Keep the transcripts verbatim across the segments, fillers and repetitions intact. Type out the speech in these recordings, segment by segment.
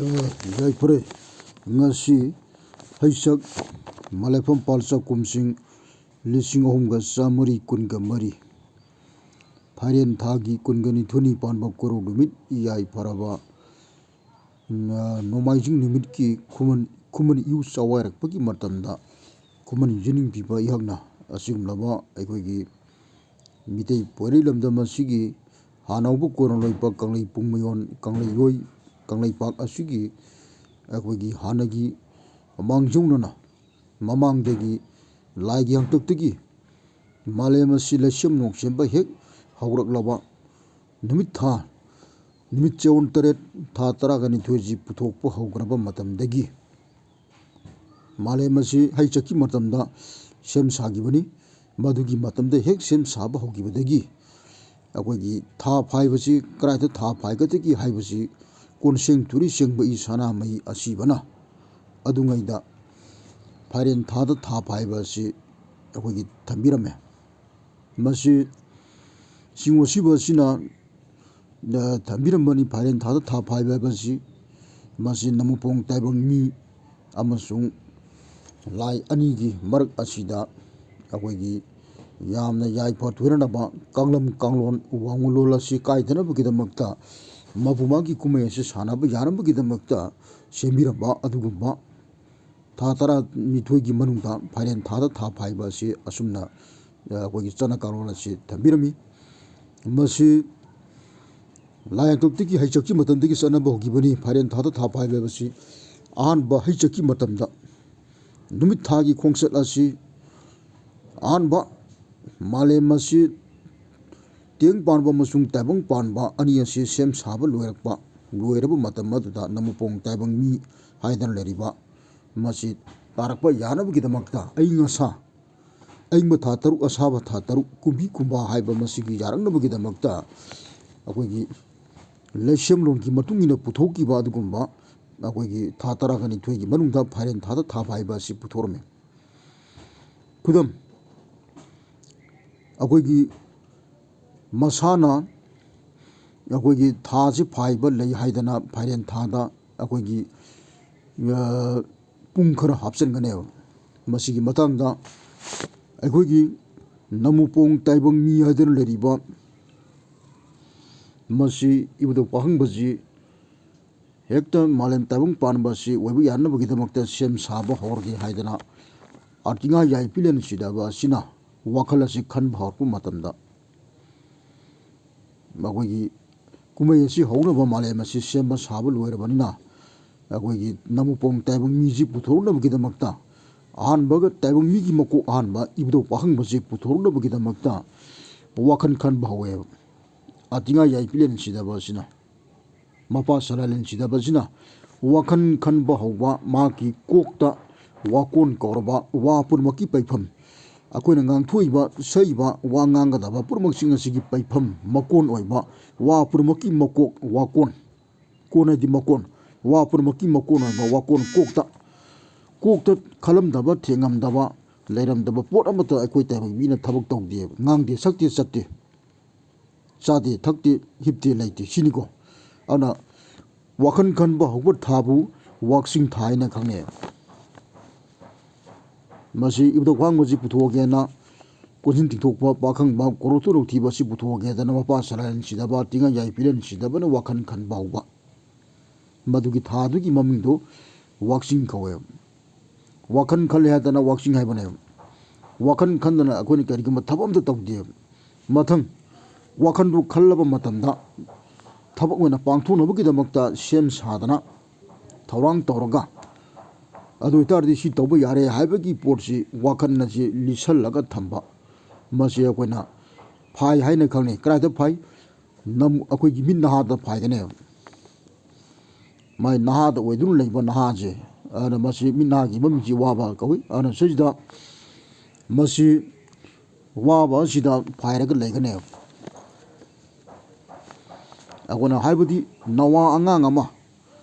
ꯌꯥꯏꯐꯔꯦ꯫ ꯉꯁꯤ ꯍꯩꯁꯛ ꯃꯂꯦꯐꯝ ꯄꯥꯜꯆꯥ ꯀꯨꯝꯁꯤꯡ ꯂꯤꯁꯤꯡ ꯑꯍꯨꯝꯒ ꯆꯥꯃꯔꯤ ꯀꯨꯟꯒ ꯃꯔꯤ, ꯐꯥꯏꯔꯦꯟ ꯊꯥꯒꯤ ꯀꯨꯟꯒ ꯅꯤꯊꯣꯏꯅꯤ ꯄꯥꯟꯕ ꯀꯣꯔꯧ ꯅꯨꯃꯤꯠ ꯌꯥꯏꯐꯔꯕ ꯅꯣꯡꯃꯥꯏꯖꯤꯡ ꯅꯨꯃꯤꯠꯀꯤ ꯈꯨꯃꯟ ꯈꯨꯃꯟ ꯏꯌꯨ ꯆꯥꯋꯥꯏꯔꯛꯄꯒꯤ ꯃꯇꯝꯗ ꯈꯨꯃꯟ ꯌꯦꯅꯤꯡꯕꯤꯕ ꯑꯩꯍꯥꯛꯅ ꯑꯁꯤꯒꯨꯝꯂꯕ ꯑꯩꯈꯣꯏꯒꯤ ꯃꯤꯇꯩ ꯄꯣꯏꯔꯩ ꯂꯝꯗꯝ ꯑꯁꯤꯒꯤ ꯍꯥꯟꯅ ꯍꯧꯕ ꯀꯣꯟꯅ ꯂꯣꯏꯕ ꯀꯪꯂꯩ ꯄꯨꯡꯃꯌꯣꯟ, ꯀꯪꯂꯩꯔꯣꯏ, ꯀꯪꯂꯩꯄꯥꯛ ꯑꯁꯤꯒꯤ ꯑꯩꯈꯣꯏꯒꯤ ꯍꯥꯟꯅꯒꯤ ꯃꯥꯡꯖꯧꯅꯅ ꯃꯃꯥꯡꯗꯒꯤ ꯂꯥꯏꯒꯤ ꯍꯥꯛꯇꯛꯇꯒꯤ ꯃꯥꯂꯦꯝ ꯑꯁꯤ ꯂꯩꯁꯦꯝ ꯅꯣꯡꯁꯦꯝꯕ ꯍꯦꯛ ꯍꯧꯔꯛꯂꯕ ꯅꯨꯃꯤꯠ ꯊꯥ, ꯅꯨꯃꯤꯠ ꯆꯌꯣꯜ ꯇꯔꯦꯠ, ꯊꯥ ꯇꯔꯥꯒ ꯅꯤꯊꯣꯏꯁꯤ ꯄꯨꯊꯣꯛꯄ ꯍꯧꯈ꯭ꯔꯕ ꯃꯇꯝꯗꯒꯤ ꯃꯥꯂꯦꯝ ꯑꯁꯤ ꯍꯩꯆꯠꯀꯤ ꯃꯇꯝꯗ ꯁꯦꯝ ꯁꯥꯈꯤꯕꯅꯤ꯫ ꯃꯗꯨꯒꯤ ꯃꯇꯝꯗ ꯍꯦꯛ ꯁꯦꯝ ꯁꯥꯕ ꯍꯧꯈꯤꯕꯗꯒꯤ ꯑꯩꯈꯣꯏꯒꯤ ꯊꯥ ꯐꯥꯏꯕꯁꯤ ꯀꯗꯥꯏꯗ ꯊꯥ ꯐꯥꯏꯒꯗꯒꯦ ꯍꯥꯏꯕꯁꯤ ꯀꯣꯟꯁꯦꯡ ꯊꯨꯔꯤ ꯁꯦꯡꯕ ꯏ ꯁꯅꯥꯃꯍꯤ ꯑꯁꯤꯕꯅ ꯑꯗꯨꯉꯩꯗ ꯐꯥꯏꯔꯦꯟ ꯊꯥꯗ ꯊꯥ ꯐꯥꯏꯕ ꯑꯁꯤ ꯑꯩꯈꯣꯏꯒꯤ ꯊꯝꯕꯤꯔꯝꯃꯦ꯫ ꯃꯁꯤ ꯆꯤꯡ ꯑꯁꯤꯕ ꯑꯁꯤꯅ ꯊꯝꯕꯤꯔꯝꯕꯅꯤ꯫ ꯐꯥꯏꯔꯦꯟ ꯊꯥꯗ ꯊꯥ ꯐꯥꯏꯕ ꯍꯥꯏꯕꯁꯤ ꯃꯁꯤ ꯅꯃꯨꯄꯣꯡ ꯇꯥꯏꯕꯪ ꯃꯤ ꯑꯃꯁꯨꯡ ꯂꯥꯏ ꯑꯅꯤꯒꯤ ꯃꯔꯛ ꯑꯁꯤꯗ ꯑꯩꯈꯣꯏꯒꯤ ꯌꯥꯝꯅ ꯌꯥꯏꯐ ꯊꯣꯏꯔꯅꯕ ꯀꯥꯡꯂꯝ ꯀꯥꯡꯂꯣꯟ ꯋꯥꯡꯉꯨꯂꯣꯟ ꯑꯁꯤ ꯀꯥꯏꯗꯅꯕꯒꯤꯗꯃꯛꯇ ꯃꯄꯨ ꯃꯥꯒꯤ ꯀꯨꯝꯍꯩ ꯑꯁꯤ ꯁꯥꯟꯅꯕ ꯌꯥꯅꯕꯒꯤꯗꯃꯛꯇ ꯁꯦꯝꯕꯤꯔꯝꯕ ꯑꯗꯨꯒꯨꯝꯕ ꯊꯥ ꯇꯔꯥꯅꯤꯊꯣꯏꯒꯤ ꯃꯅꯨꯡꯗ ꯐꯥꯏꯔꯦꯟ ꯊꯥꯗ ꯊꯥ ꯐꯥꯏꯕ ꯑꯁꯤ ꯑꯁꯨꯝꯅ ꯑꯩꯈꯣꯏꯒꯤ ꯆꯠꯅ ꯀꯥꯡꯂꯣꯟ ꯑꯁꯤ ꯊꯝꯕꯤꯔꯝꯃꯤ꯫ ꯃꯁꯤ ꯂꯥꯏꯌꯦꯛꯇꯣꯛꯇꯒꯤ ꯍꯩꯆꯛꯀꯤ ꯃꯇꯝꯗꯒꯤ ꯆꯠꯅꯕ ꯍꯧꯈꯤꯕꯅꯤ꯫ ꯐꯥꯏꯔꯦꯟ ꯊꯥꯗ ꯊꯥ ꯐꯥꯏꯕ ꯍꯥꯏꯕꯁꯤ ꯑꯍꯥꯟꯕ ꯍꯩꯆꯛꯀꯤ ꯃꯇꯝꯗ ꯅꯨꯃꯤꯠ ꯊꯥꯒꯤ ꯈꯣꯡꯆꯠ ꯑꯁꯤ ꯑꯍꯥꯟꯕ ꯃꯥꯂꯦꯝ ꯑꯁꯤ ꯇꯦꯡ ꯄꯥꯟꯕ ꯑꯃꯁꯨꯡ ꯇꯥꯏꯕꯪ ꯄꯥꯟꯕ ꯑꯅꯤ ꯑꯁꯤ ꯁꯦꯝ ꯁꯥꯕ ꯂꯣꯏꯔꯛꯄ ꯂꯣꯏꯔꯕ ꯃꯇꯝ ꯑꯗꯨꯗ ꯅꯃꯨꯄꯣꯡ ꯇꯥꯏꯕꯪ ꯃꯤ ꯍꯥꯏꯗꯅ ꯂꯩꯔꯤꯕ ꯃꯁꯤ ꯇꯥꯔꯛꯄ ꯌꯥꯅꯕꯒꯤꯗꯃꯛꯇ ꯑꯏꯪ ꯑꯁꯥ ꯑꯏꯪꯕ ꯊꯥ ꯇꯔꯨꯛ, ꯑꯁꯥꯕ ꯊꯥ ꯇꯔꯨꯛ, ꯀꯨꯝꯕꯤ ꯀꯨꯝꯕꯥ ꯍꯥꯏꯕ ꯃꯁꯤꯒꯤ ꯌꯥꯔꯛꯅꯕꯒꯤꯗꯃꯛꯇ ꯑꯩꯈꯣꯏꯒꯤ ꯂꯩꯁꯦꯝꯂꯣꯟꯒꯤ ꯃꯇꯨꯡ ꯏꯟꯅ ꯄꯨꯊꯣꯛꯈꯤꯕ ꯑꯗꯨꯒꯨꯝꯕ ꯑꯩꯈꯣꯏꯒꯤ ꯊꯥ ꯇꯔꯥꯒ ꯅꯤꯊꯣꯏꯒꯤ ꯃꯅꯨꯡꯗ ꯐꯥꯏꯔꯦꯟ ꯊꯥꯗ ꯊꯥ ꯐꯥꯏꯕ ꯑꯁꯤ ꯄꯨꯊꯣꯔꯝꯃꯤ꯫ ꯈꯨꯗꯝ, ꯑꯩꯈꯣꯏꯒꯤ ꯃꯁꯥꯅ ꯑꯩꯈꯣꯏꯒꯤ ꯊꯥꯁꯤ ꯐꯥꯏꯕ ꯂꯩ ꯍꯥꯏꯗꯅ ꯐꯥꯏꯔꯦꯟ ꯊꯥꯗ ꯑꯩꯈꯣꯏꯒꯤ, ꯑ, ꯄꯨꯡ ꯈꯔ ꯍꯥꯞꯆꯤꯟꯒꯅꯦꯕ꯫ ꯃꯁꯤꯒꯤ ꯃꯇꯥꯡꯗ ꯑꯩꯈꯣꯏꯒꯤ ꯅꯃꯨꯄꯣꯡ ꯇꯥꯏꯕꯪ ꯃꯤ ꯍꯥꯏꯗꯅ ꯂꯩꯔꯤꯕ ꯃꯁꯤ ꯏꯕꯨꯙꯧ ꯄꯥꯈꯪꯕꯁꯤ ꯍꯦꯛꯇ ꯃꯥꯂꯦꯝ ꯇꯥꯏꯕꯪ ꯄꯥꯟꯕ ꯑꯁꯤ ꯑꯣꯏꯕ ꯌꯥꯅꯕꯒꯤꯗꯃꯛꯇ ꯁꯦꯝ ꯁꯥꯕ ꯍꯧꯔꯒꯦ ꯍꯥꯏꯗꯅ ꯑꯥꯔꯇꯤꯉꯥ ꯌꯥꯏꯄꯤꯂꯦꯟ ꯁꯤꯗꯕ ꯑꯁꯤꯅ ꯋꯥꯈꯜ ꯑꯁꯤ ꯈꯟꯕ ꯍꯧꯔꯛꯄ ꯃꯇꯝꯗ, ꯃꯈꯣꯏꯒꯤ ꯀꯨꯝꯍꯩ ꯑꯁꯤ ꯍꯧꯅꯕ ꯃꯥꯂꯦꯝ ꯑꯁꯤ ꯁꯦꯝꯕ ꯁꯥꯕ ꯂꯣꯏꯔꯕꯅꯤꯅ, ꯑꯩꯈꯣꯏꯒꯤ ꯅꯃꯨꯄꯣꯡ ꯇꯥꯏꯕꯪ ꯃꯤꯁꯤ ꯄꯨꯊꯣꯔꯛꯅꯕꯒꯤꯗꯃꯛꯇ, ꯑꯍꯥꯟꯕꯒ ꯇꯥꯏꯕꯪ ꯃꯤꯒꯤ ꯃꯀꯣꯛ ꯑꯍꯥꯟꯕ ꯏꯕꯨꯙꯧ ꯄꯥꯈꯪꯕꯁꯤ ꯄꯨꯊꯣꯔꯛꯅꯕꯒꯤꯗꯃꯛꯇ ꯋꯥꯈꯜ ꯈꯟꯕ ꯍꯧꯋꯦꯕ꯫ ꯑꯥꯔꯇꯤꯉꯥ ꯌꯥꯏꯄꯤꯂꯦꯟ ꯁꯤꯗꯕ ꯑꯁꯤꯅ, ꯃꯄꯥ ꯁꯂꯥꯏꯂꯦꯟ ꯁꯤꯗꯕ ꯑꯁꯤꯅ ꯋꯥꯈꯜ ꯈꯟꯕ ꯍꯧꯕ, ꯃꯍꯥꯛꯀꯤ ꯀꯣꯛꯇ ꯋꯥꯀꯣꯟ ꯀꯧꯔꯕ ꯋꯥ ꯄꯨꯝꯅꯃꯛꯀꯤ ꯄꯩꯐꯝ, ꯑꯩꯈꯣꯏꯅ ꯉꯥꯡꯊꯣꯛꯏꯕ, ꯁꯛꯏꯕ, ꯋꯥ ꯉꯥꯡꯒꯗꯕ ꯄꯨꯝꯅꯃꯛꯁꯤꯡ ꯑꯁꯤꯒꯤ ꯄꯩꯐꯝ, ꯃꯀꯣꯟ ꯑꯣꯏꯕ ꯋꯥ ꯄꯨꯝꯅꯃꯛꯀꯤ ꯃꯀꯣꯛ, ꯋꯥꯀꯣꯟ, ꯀꯣꯟ ꯍꯥꯏꯗꯤ ꯃꯀꯣꯟ, ꯋꯥ ꯄꯨꯝꯅꯃꯛꯀꯤ ꯃꯀꯣꯟ ꯑꯣꯏꯕ ꯋꯥꯀꯣꯟ ꯀꯣꯛꯇ, ꯀꯣꯛꯇ ꯈꯜꯂꯝꯗꯕ, ꯊꯦꯡꯉꯝꯗꯕ, ꯂꯩꯔꯝꯗꯕ ꯄꯣꯠ ꯑꯃꯠꯇ ꯑꯩꯈꯣꯏ ꯇꯥꯏꯕꯪ ꯃꯤꯅ ꯊꯕꯛ ꯇꯧꯗꯦꯕ, ꯉꯥꯡꯗꯦ, ꯁꯛꯇꯦ, ꯆꯠꯇꯦ, ꯆꯥꯗꯦ, ꯊꯛꯇꯦ, ꯍꯤꯞꯇꯦ, ꯂꯩꯇꯦ, ꯁꯤꯅꯤꯀꯣ꯫ ꯑꯗꯨꯅ ꯋꯥꯈꯜ ꯈꯟꯕ ꯍꯧꯕ ꯊꯥꯕꯨ ꯋꯥꯛꯆꯤꯡ ꯊꯥ ꯍꯥꯏꯅ ꯈꯪꯅꯩ꯫ ꯃꯁꯤ ꯏꯕꯨꯙꯧ ꯈ꯭ꯋꯥꯡꯕꯁꯤ ꯄꯨꯊꯣꯛꯑꯒꯦꯅ ꯀꯣꯟꯖꯤꯟ ꯇꯤꯡꯊꯣꯛꯄ ꯄꯥꯈꯪꯕ ꯀꯣꯔꯣꯇꯣ ꯔꯧꯊꯤꯕ ꯑꯁꯤ ꯄꯨꯊꯣꯛꯑꯒꯦꯗꯅ ꯃꯄꯥ ꯁꯂꯥꯏꯂꯦꯟ ꯁꯤꯗꯕ, ꯇꯤꯡꯉ ꯌꯥꯏ ꯄꯤꯂꯦꯟ ꯁꯤꯗꯕꯅ ꯋꯥꯈꯜ ꯈꯟꯕ ꯍꯧꯕ꯫ ꯃꯗꯨꯒꯤ ꯊꯥꯗꯨꯒꯤ ꯃꯃꯤꯡꯗꯨ ꯋꯥꯛꯆꯤꯡ ꯀꯧꯋꯦꯕ꯫ ꯋꯥꯈꯜ ꯈꯜꯂꯦ ꯍꯥꯏꯗꯅ ꯋꯥꯛꯆꯤꯡ ꯍꯥꯏꯕꯅꯦꯕ꯫ ꯋꯥꯈꯜ ꯈꯟꯗꯅ ꯑꯩꯈꯣꯏꯅ ꯀꯔꯤꯒꯨꯝꯕ ꯊꯕꯛ ꯑꯝꯇ ꯇꯧꯗꯦꯕ꯫ ꯃꯊꯪ, ꯋꯥꯈꯜꯗꯨ ꯈꯜꯂꯕ ꯃꯇꯝꯗ ꯊꯕꯛ ꯑꯣꯏꯅ ꯄꯥꯡꯊꯣꯛꯅꯕꯒꯤꯗꯃꯛꯇ ꯁꯦꯝ ꯁꯥꯗꯅ ꯊꯧꯔꯥꯡ ꯇꯧꯔꯒ, ꯑꯗꯨ ꯑꯣꯏꯇꯥꯔꯗꯤ ꯁꯤ ꯇꯧꯕ ꯌꯥꯔꯦ ꯍꯥꯏꯕꯒꯤ ꯄꯣꯠꯁꯤ ꯋꯥꯈꯜ ꯑꯁꯤ ꯂꯤꯁꯜꯂꯒ ꯊꯝꯕ, ꯃꯁꯤ ꯑꯩꯈꯣꯏꯅ ꯐꯥꯏ ꯍꯥꯏꯅ ꯈꯪꯅꯩ꯫ ꯀꯗꯥꯏꯗ ꯐꯥꯏ? ꯅꯝ-, ꯑꯩꯈꯣꯏꯒꯤ ꯃꯤꯠ ꯅꯍꯥꯗ ꯐꯥꯏꯒꯅꯦꯕ꯫ ꯃꯥꯏ ꯅꯍꯥꯗ ꯑꯣꯏꯗꯨꯅ ꯂꯩꯕ ꯅꯍꯥꯁꯦ, ꯑꯗꯨꯅ ꯃꯁꯤ ꯃꯤꯠ ꯅꯍꯥꯒꯤ ꯃꯃꯤꯡꯁꯤ ꯋꯥꯕ ꯀꯧꯏ꯫ ꯑꯗꯨꯅ ꯁꯤꯁꯤꯗ ꯃꯁꯤ ꯋꯥꯕ ꯑꯁꯤꯗ ꯐꯥꯏꯔꯒ ꯂꯩꯒꯅꯦꯕ꯫ ꯑꯩꯈꯣꯏꯅ ꯍꯥꯏꯕꯗꯤ ꯅꯋꯥ ꯑꯉꯥꯡ ꯑꯃ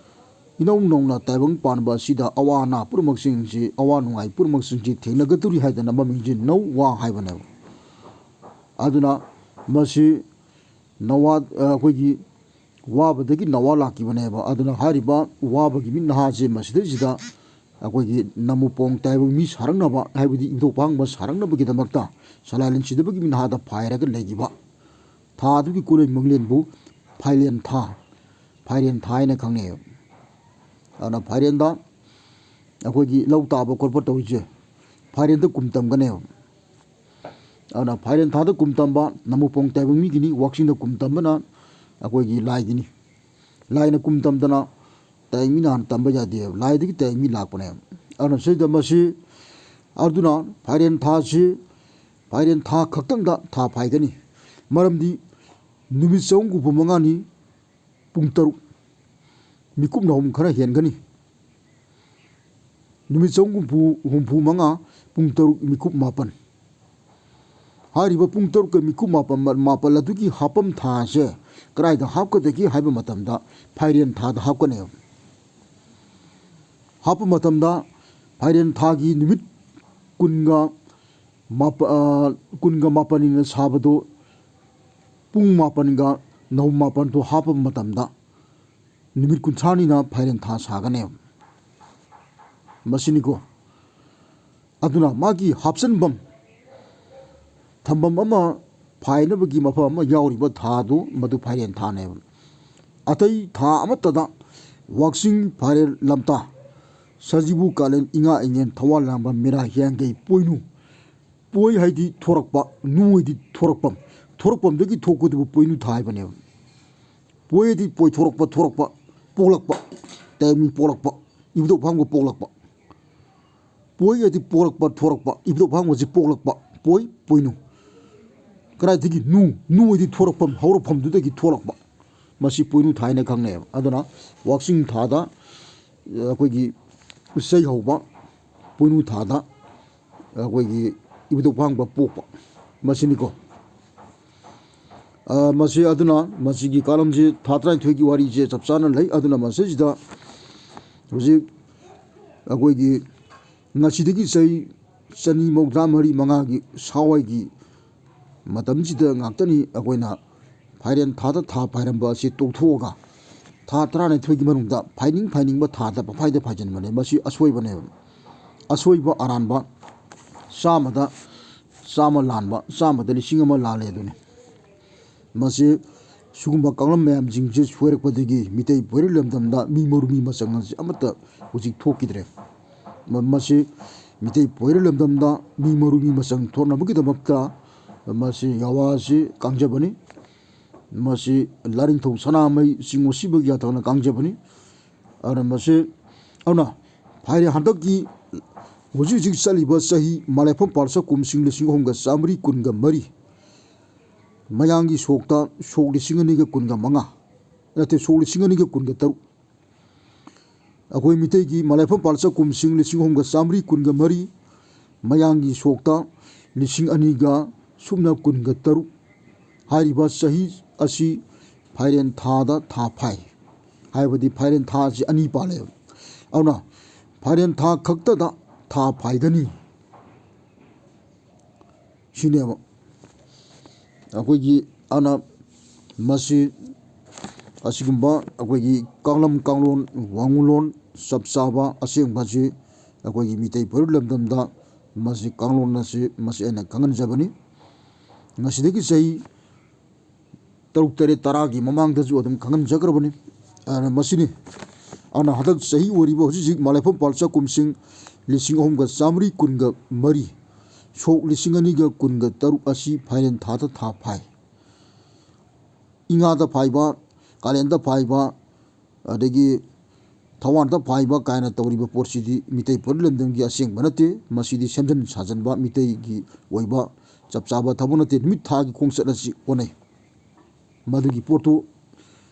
ꯏꯅꯧ ꯅꯧꯅ ꯇꯥꯏꯕꯪ ꯄꯥꯟꯕ ꯑꯁꯤꯗ ꯑꯋꯥ ꯑꯅꯥ ꯄꯨꯝꯅꯃꯛꯁꯤꯡꯁꯤ, ꯑꯋꯥ ꯅꯨꯡꯉꯥꯏ ꯄꯨꯝꯅꯃꯛꯁꯤꯡꯁꯤ ꯊꯦꯡꯅꯒꯗꯧꯔꯤ ꯍꯥꯏꯗꯅ ꯃꯃꯤꯡꯁꯤ ꯅꯧ ꯋꯥ ꯍꯥꯏꯕꯅꯦꯕ꯫ ꯑꯗꯨꯅ ꯃꯁꯤ ꯅꯋꯥ, ꯑ, ꯑꯩꯈꯣꯏꯒꯤ ꯋꯥꯕꯗꯒꯤ ꯅꯋꯥ ꯂꯥꯛꯈꯤꯕꯅꯦꯕ꯫ ꯑꯗꯨꯅ ꯍꯥꯏꯔꯤꯕ ꯋꯥꯕꯒꯤ ꯃꯤꯠ ꯅꯍꯥꯁꯦ ꯃꯁꯤꯗꯩꯁꯤꯗ ꯑꯩꯈꯣꯏꯒꯤ ꯅꯃꯨꯄꯣꯡ ꯇꯥꯏꯕꯪ ꯃꯤ ꯁꯥꯔꯛꯅꯕ, ꯍꯥꯏꯕꯗꯤ ꯏꯕꯨꯙꯧ ꯄꯥꯡꯕ ꯁꯥꯔꯛꯅꯕꯒꯤꯗꯃꯛꯇ, ꯁꯂꯥꯏꯂꯦꯟ ꯁꯤꯗꯕꯒꯤ ꯃꯤꯠ ꯅꯍꯥꯗ ꯐꯥꯏꯔꯒ ꯂꯩꯈꯤꯕ ꯊꯥ ꯑꯗꯨꯒꯤ ꯀꯨꯂꯩ ꯃꯪꯂꯦꯟꯕꯨ ꯐꯥꯏꯔꯦꯟ ꯊꯥ, ꯐꯥꯏꯔꯦꯟ ꯊꯥ ꯍꯥꯏꯅ ꯈꯪꯅꯩꯌꯦꯕ꯫ ꯑꯗꯨꯅ ꯐꯥꯏꯔꯦꯟꯗ ꯑꯩꯈꯣꯏꯒꯤ ꯂꯧ ꯇꯥꯕ ꯈꯣꯠꯄ ꯇꯧꯔꯤꯁꯦ ꯐꯥꯏꯔꯦꯟꯗ ꯀꯨꯝ ꯇꯝꯒꯅꯦꯕ꯫ ꯑꯗꯨꯅ ꯐꯥꯏꯔꯦꯟ ꯊꯥꯗ ꯀꯨꯝ ꯇꯝꯕ ꯅꯃꯨꯄꯣꯡ ꯇꯥꯏꯕꯪ ꯃꯤꯒꯤꯅꯤ, ꯋꯥꯛꯆꯤꯡꯗ ꯀꯨꯝ ꯇꯝꯕꯅ ꯑꯩꯈꯣꯏꯒꯤ ꯂꯥꯏꯒꯤꯅꯤ꯫ ꯂꯥꯏꯅ ꯀꯨꯝ ꯇꯝꯗꯅ ꯇꯥꯏꯕꯪ ꯃꯤꯅ ꯍꯥꯟꯅ ꯇꯝꯕ ꯌꯥꯗꯦꯕ, ꯂꯥꯏꯗꯒꯤ ꯇꯥꯏꯕꯪ ꯃꯤ ꯂꯥꯛꯄꯅꯦꯕ꯫ ꯑꯗꯨꯅ ꯁꯤꯗ ꯃꯁꯤ, ꯑꯗꯨꯅ ꯐꯥꯏꯔꯦꯟ ꯊꯥꯁꯤ, ꯐꯥꯏꯔꯦꯟ ꯊꯥ ꯈꯛꯇꯪꯗ ꯊꯥ ꯐꯥꯏꯒꯅꯤ꯫ ꯃꯔꯝꯗꯤ ꯅꯨꯃꯤꯠ ꯆꯍꯨꯝ ꯍꯨꯝꯐꯨ ꯃꯉꯥꯅꯤ, ꯄꯨꯡ ꯇꯔꯨꯛ, ꯃꯤꯀꯨꯞꯅ ꯑꯍꯨꯝ ꯈꯔ ꯍꯦꯟꯒꯅꯤ꯫ ꯅꯨꯃꯤꯠ ꯆꯍꯨꯝ ꯍꯨꯝꯐꯨ, ꯍꯨꯝꯐꯨ ꯃꯉꯥ, ꯄꯨꯡ ꯇꯔꯨꯛ, ꯃꯤꯀꯨꯞ ꯃꯥꯄꯟ꯫ ꯍꯥꯏꯔꯤꯕ ꯄꯨꯡ ꯇꯔꯨꯛꯀ ꯃꯤꯀꯨꯞ ꯃꯥꯄꯟ, ꯃꯥꯄꯟ ꯑꯗꯨꯒꯤ ꯍꯥꯞꯄꯝ ꯊꯥꯁꯦ ꯀꯗꯥꯏꯗ ꯍꯥꯞꯀꯗꯒꯦ ꯍꯥꯏꯕ ꯃꯇꯝꯗ ꯐꯥꯏꯔꯦꯟ ꯊꯥꯗ ꯍꯥꯞꯀꯅꯦꯕ꯫ ꯍꯥꯞꯄ ꯃꯇꯝꯗ ꯐꯥꯏꯔꯦꯟ ꯊꯥꯒꯤ ꯅꯨꯃꯤꯠ ꯀꯨꯟꯒ ꯃꯥꯄ-, ꯑ, ꯀꯨꯟꯒ ꯃꯥꯄꯟꯅꯤꯅ ꯁꯥꯕꯗꯨ ꯄꯨꯡ ꯃꯥꯄꯟꯒ ꯅꯧ ꯃꯥꯄꯟꯗꯨ ꯍꯥꯞꯄ ꯃꯇꯝꯗ ꯅꯨꯃꯤꯠ ꯀꯨꯟꯊ꯭ꯔꯥꯅꯤꯅ ꯐꯥꯏꯔꯦꯟ ꯊꯥ ꯁꯥꯒꯅꯦꯕ꯫ ꯃꯁꯤꯅꯤꯀꯣ꯫ ꯑꯗꯨꯅ ꯃꯥꯒꯤ ꯍꯥꯞꯆꯟꯐꯝ, ꯊꯝꯐꯝ ꯑꯃ, ꯐꯥꯏꯅꯕꯒꯤ ꯃꯐꯝ ꯑꯃ ꯌꯥꯎꯔꯤꯕ ꯊꯥꯗꯨ ꯃꯗꯨ ꯐꯥꯏꯔꯦꯟ ꯊꯥꯅꯦꯕ꯫ ꯑꯇꯩ ꯊꯥ ꯑꯃꯠꯇꯗ ꯋꯥꯛꯆꯤꯡ, ꯐꯥꯏꯔꯦꯟ, ꯂꯝꯇꯥ, ꯁꯖꯤꯕꯨ, ꯀꯥꯂꯦꯟ, ꯏꯉꯥ, ꯏꯉꯦꯟ, ꯊꯋꯥꯟ ꯂꯥꯡꯕꯟ, ꯃꯦꯔꯥ, ꯍꯤꯌꯥꯡꯒꯩ, ꯄꯣꯏꯅꯨ, ꯄꯣꯏ ꯍꯥꯏꯗꯤ ꯊꯣꯔꯛꯄ, ꯅꯨ ꯍꯥꯏꯗꯤ ꯊꯣꯔꯛꯐꯝ, ꯊꯣꯔꯛꯐꯝꯗꯒꯤ ꯊꯣꯛꯄꯗꯨꯕꯨ ꯄꯣꯏꯅꯨ ꯊꯥ ꯍꯥꯏꯕꯅꯦꯕ꯫ ꯄꯣꯏ ꯍꯥꯏꯗꯤ ꯄꯣꯏꯊꯣꯔꯛꯄ, ꯊꯣꯔꯛꯄ, ꯄꯣꯛꯂꯛꯄ, ꯇꯥꯏꯕꯪ ꯄꯣꯛꯂꯛꯄ, ꯏꯕꯨꯙꯧ ꯐꯥꯡꯕ ꯄꯣꯛꯂꯛꯄ꯫ ꯄꯣꯏ ꯍꯥꯏꯗꯤ ꯄꯣꯛꯂꯛꯄ, ꯊꯣꯔꯛꯄ, ꯏꯕꯨꯙꯧ ꯐꯥꯡꯕꯁꯤ ꯄꯣꯛꯂꯛꯄ, ꯄꯣꯏ, ꯄꯣꯏꯅꯨ꯫ ꯀꯗꯥꯏꯗꯒꯤ? ꯅꯨ, ꯅꯨ ꯍꯥꯏꯗꯤ ꯊꯣꯔꯛꯐꯝ, ꯍꯧꯔꯛꯐꯝꯗꯨꯗꯒꯤ ꯊꯣꯔꯛꯄ꯫ ꯃꯁꯤ ꯄꯣꯏꯅꯨ ꯊꯥ ꯍꯥꯏꯅ ꯈꯪꯅꯩꯑꯕ꯫ ꯑꯗꯨꯅ ꯋꯥꯛꯆꯤꯡ ꯊꯥꯗ ꯑꯩꯈꯣꯏꯒꯤ ꯆꯩ ꯍꯧꯕ, ꯄꯣꯏꯅꯨ ꯊꯥꯗ ꯑꯩꯈꯣꯏꯒꯤ ꯏꯕꯨꯙꯧ ꯐꯥꯡꯕ ꯄꯣꯛꯄ, ꯃꯁꯤꯅꯤꯀꯣ꯫ ꯑ, ꯃꯁꯤ, ꯑꯗꯨꯅ ꯃꯁꯤꯒꯤ ꯀꯥꯂꯝꯁꯤ ꯊꯥ ꯇꯔꯥꯅꯤꯊꯣꯏꯒꯤ ꯋꯥꯔꯤꯁꯦ ꯆꯞ ꯆꯥꯅ ꯂꯩ꯫ ꯑꯗꯨꯅ ꯃꯁꯤꯁꯤꯗ ꯍꯧꯖꯤꯛ ꯑꯩꯈꯣꯏꯒꯤ ꯉꯁꯤꯗꯒꯤ ꯆꯍꯤ ꯆꯅꯤ ꯃꯧꯗ꯭ꯔꯥ ꯃꯔꯤ ꯃꯉꯥꯒꯤ ꯁꯥꯋꯥꯏꯒꯤ ꯃꯇꯝꯁꯤꯗ ꯉꯥꯛꯇꯅꯤ ꯑꯩꯈꯣꯏꯅ ꯐꯥꯏꯔꯦꯟ ꯊꯥꯗ ꯊꯥ ꯐꯥꯏꯔꯝꯕ ꯑꯁꯤ ꯇꯣꯛꯊꯣꯛꯑꯒ ꯊꯥ ꯇꯔꯥꯅꯤꯊꯣꯏꯒꯤ ꯃꯅꯨꯡꯗ ꯐꯥꯏꯅꯤꯡ ꯐꯥꯏꯅꯤꯡꯕ ꯊꯥꯗ ꯄꯪꯐꯥꯏꯗ ꯐꯥꯏꯖꯤꯟꯕꯅꯦ꯫ ꯃꯁꯤ ꯑꯁꯣꯏꯕꯅꯦꯕ꯫ ꯑꯁꯣꯏꯕ ꯑꯔꯥꯟꯕ ꯆꯥꯝꯃꯗ ꯆꯥꯝꯃ ꯂꯥꯟꯕ, ꯆꯥꯝꯃꯗ ꯂꯤꯁꯤꯡ ꯑꯃ ꯂꯥꯜꯂꯦ ꯑꯗꯨꯅꯤ꯫ ꯃꯁꯤ ꯁꯤꯒꯨꯝꯕ ꯀꯥꯡꯂꯝ ꯃꯌꯥꯝꯁꯤꯡꯁꯤ ꯁꯣꯏꯔꯛꯄꯗꯒꯤ ꯃꯤꯇꯩ ꯄꯣꯏꯔꯩ ꯂꯝꯗꯝꯗ ꯃꯤ ꯃꯔꯨ ꯃꯤ ꯃꯆꯪ ꯑꯁꯤ ꯑꯃꯠꯇ ꯍꯧꯖꯤꯛ ꯊꯣꯛꯈꯤꯗ꯭ꯔꯦ꯫ ꯃ-, ꯃꯁꯤ ꯃꯤꯇꯩ ꯄꯣꯏꯔꯩ ꯂꯝꯗꯝꯗ ꯃꯤ ꯃꯔꯨ ꯃꯤ ꯃꯆꯪ ꯊꯣꯛꯅꯕꯒꯤꯗꯃꯛꯇ ꯃꯁꯤ ꯌꯥꯋꯥꯁꯤ ꯀꯥꯡꯖꯕꯅꯤ꯫ ꯃꯁꯤ ꯂꯥꯏꯅꯤꯡꯊꯧ ꯁꯅꯥꯃꯍꯤ ꯆꯤꯡꯉꯣ ꯁꯤꯕꯒꯤ ꯌꯥꯊꯪꯅ ꯀꯥꯡꯖꯕꯅꯤ꯫ ꯑꯗꯨꯅ ꯃꯁꯤ, ꯑꯗꯨꯅ ꯐꯥꯏꯔꯦ ꯍꯟꯗꯛꯀꯤ ꯍꯧꯖꯤꯛ ꯍꯧꯖꯤꯛ ꯆꯠꯂꯤꯕ ꯆꯍꯤ ꯃꯂꯦꯐꯝ ꯄꯥꯜ ꯆꯥꯛꯀꯨꯝꯁꯤꯡ ꯂꯤꯁꯤꯡ ꯑꯍꯨꯝꯒ ꯆꯥꯃꯔꯤ ꯀꯨꯟꯒ ꯃꯔꯤ, ꯃꯌꯥꯡꯒꯤ ꯁꯣꯛꯇ ꯁꯣꯛ ꯂꯤꯁꯤꯡ ꯑꯅꯤꯒ ꯀꯨꯟꯒ ꯃꯉꯥ, ꯅꯠꯇꯦ, ꯁꯣꯛ ꯂꯤꯁꯤꯡ ꯑꯅꯤꯒ ꯀꯨꯟꯒ ꯇꯔꯨꯛ꯫ ꯑꯩꯈꯣꯏ ꯃꯤꯇꯩꯒꯤ ꯃꯂꯦꯐꯝ ꯄꯥꯜ ꯆꯥꯛꯀꯨꯝꯁꯤꯡ ꯂꯤꯁꯤꯡ ꯑꯍꯨꯝꯒ ꯆꯥꯃꯔꯤ ꯀꯨꯟꯒ ꯃꯔꯤ, ꯃꯌꯥꯡꯒꯤ ꯁꯣꯛꯇ ꯂꯤꯁꯤꯡ ꯑꯅꯤꯒ ꯁꯨꯞꯅ ꯀꯨꯟꯒ ꯇꯔꯨꯛ꯫ ꯍꯥꯏꯔꯤꯕ ꯆꯍꯤ ꯑꯁꯤ ꯐꯥꯏꯔꯦꯟ ꯊꯥꯗ ꯊꯥ ꯐꯥꯏ꯫ ꯍꯥꯏꯕꯗꯤ ꯐꯥꯏꯔꯦꯟ ꯊꯥ ꯑꯁꯤ ꯑꯅꯤ ꯄꯥꯜꯂꯦꯕ꯫ ꯑꯗꯨꯅ ꯐꯥꯏꯔꯦꯟ ꯊꯥ ꯈꯛꯇꯗ ꯊꯥ ꯐꯥꯏꯒꯅꯤ꯫ ꯁꯤꯅꯦꯕ꯫ ꯑꯩꯈꯣꯏꯒꯤ ꯑꯅ ꯃꯁꯤ ꯑꯁꯤꯒꯨꯝꯕ ꯑꯩꯈꯣꯏꯒꯤ ꯀꯥꯡꯂꯝ ꯀꯥꯡꯂꯣꯟ ꯋꯥꯉꯨꯂꯣꯟ ꯆꯞ ꯆꯥꯕ ꯑꯁꯦꯡꯕꯁꯤ ꯑꯩꯈꯣꯏꯒꯤ ꯃꯤꯇꯩ ꯄꯣꯏꯔꯩ ꯂꯝꯗꯝꯗ ꯃꯁꯤ ꯀꯥꯡꯂꯣꯟ ꯑꯁꯤ ꯃꯁꯤ ꯑꯩꯅ ꯈꯪꯍꯟꯖꯕꯅꯤ꯫ ꯉꯁꯤꯗꯒꯤ ꯆꯍꯤ ꯇꯔꯨꯛ, ꯇꯔꯦꯠ, ꯇꯔꯥꯒꯤ ꯃꯃꯥꯡꯗꯁꯨ ꯑꯗꯨꯝ ꯈꯪꯍꯟꯖꯈ꯭ꯔꯕꯅꯤ꯫ ꯑꯗꯨꯅ ꯃꯁꯤꯅꯤ꯫ ꯑꯗꯨꯅ ꯍꯟꯗꯛ ꯆꯍꯤ ꯑꯣꯏꯔꯤꯕ ꯍꯧꯖꯤꯛ ꯍꯧꯖꯤꯛ ꯃꯂꯦꯐꯝ ꯄꯥꯜ ꯆꯥꯛꯀꯨꯝꯁꯤꯡ ꯂꯤꯁꯤꯡ ꯑꯍꯨꯝꯒ ꯆꯥꯃꯔꯤ ꯀꯨꯟꯒ ꯃꯔꯤ, ꯁꯣꯛ ꯂꯤꯁꯤꯡ ꯑꯅꯤꯒ ꯀꯨꯟꯒ ꯇꯔꯨꯛ ꯑꯁꯤ ꯐꯥꯏꯔꯦꯟ ꯊꯥꯗ ꯊꯥ ꯐꯥꯏ꯫ ꯏꯉꯥꯗ ꯐꯥꯏꯕ, ꯀꯥꯂꯦꯟꯗ ꯐꯥꯏꯕ, ꯑꯗꯒꯤ ꯊꯋꯥꯟꯗ ꯐꯥꯏꯕ ꯀꯥꯏꯅ ꯇꯧꯔꯤꯕ ꯄꯣꯠꯁꯤꯗꯤ ꯃꯤꯇꯩ ꯄꯣꯏꯔꯩ ꯂꯝꯗꯝꯒꯤ ꯑꯁꯦꯡꯕ ꯅꯠꯇꯦ꯫ ꯃꯁꯤꯗꯤ ꯁꯦꯝꯖꯤꯟ ꯁꯥꯖꯤꯟꯕ, ꯃꯤꯇꯩꯒꯤ ꯑꯣꯏꯕ ꯆꯞ ꯆꯥꯕ ꯊꯕꯛ ꯅꯠꯇꯦ꯫ ꯅꯨꯃꯤꯠ ꯊꯥꯒꯤ ꯈꯣꯡꯆꯠ ꯑꯁꯤ ꯑꯣꯟꯅꯩ꯫ ꯃꯗꯨꯒꯤ ꯄꯣꯠꯇꯨ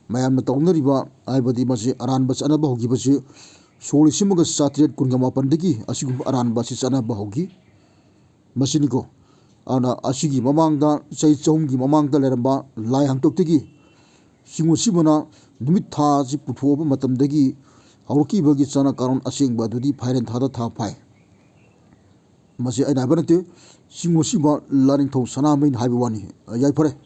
ꯃꯌꯥꯝꯅ ꯇꯧꯅꯔꯤꯕ, ꯍꯥꯏꯕꯗꯤ ꯃꯁꯤ ꯑꯔꯥꯟꯕ ꯆꯠꯅꯕ ꯍꯧꯈꯤꯕꯁꯤ ꯁꯣꯛ ꯂꯤꯁꯤꯡ ꯑꯃꯒ ꯆꯥꯇ꯭ꯔꯦꯠ ꯀꯨꯟꯒ ꯃꯥꯄꯟꯗꯒꯤ ꯑꯁꯤꯒꯨꯝꯕ ꯑꯔꯥꯟꯕ ꯑꯁꯤ ꯆꯠꯅꯕ ꯍꯧꯈꯤ꯫ ꯃꯁꯤꯅꯤꯀꯣ꯫ ꯑꯗꯨꯅ ꯑꯁꯤꯒꯤ ꯃꯃꯥꯡꯗ, ꯆꯍꯤ ꯆꯍꯨꯝꯒꯤ ꯃꯃꯥꯡꯗ ꯂꯩꯔꯝꯕ ꯂꯥꯏ ꯍꯥꯡꯇꯣꯛꯇꯒꯤ ꯆꯤꯡꯉꯨ ꯁꯤꯕꯅ ꯅꯨꯃꯤꯠ ꯊꯥ ꯑꯁꯤ ꯄꯨꯊꯣꯛꯑꯕ ꯃꯇꯝꯗꯒꯤ ꯍꯧꯔꯛꯈꯤꯕꯒꯤ ꯆꯠꯅ ꯀꯥꯡꯂꯣꯟ ꯑꯁꯦꯡꯕ ꯑꯗꯨꯗꯤ ꯐꯥꯏꯔꯦꯟ ꯊꯥꯗ ꯊꯥ ꯐꯥꯏ꯫ ꯃꯁꯤ ꯑꯩꯅ ꯍꯥꯏꯕ ꯅꯠꯇꯦ, ꯆꯤꯡꯉꯨ ꯁꯤꯕ ꯂꯥꯏꯅꯤꯡꯊꯧ ꯁꯅꯥꯃꯍꯤꯅ ꯍꯥꯏꯕ ꯋꯥꯅꯤ꯫ ꯌꯥꯏꯐꯔꯦ꯫